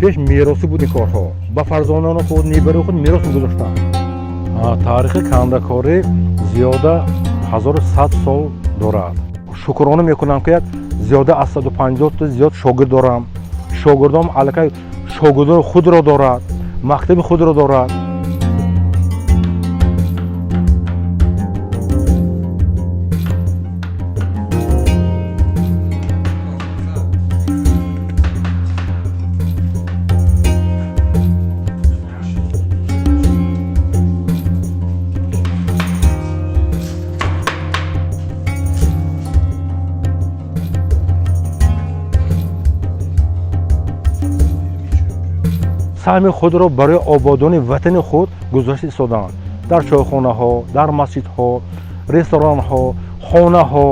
Пеш меросӣ буд ин корҳо, ба фарзандони худ, небараи худ мерос мегузоштанд. Таърихи кандакорӣ зиёда 1100 сол дорад. Шукрона мекунам, ки як зиёда аз 150 зиёд шогирд дорам. Шогирдом аллакай шогирдони худро дорад, мактаби худро дорад. Саҳми худро барои ободонии ватани худ гузошта истодаанд дар чойхонаҳо, дар масҷидҳо, ресторанҳо, хонаҳо.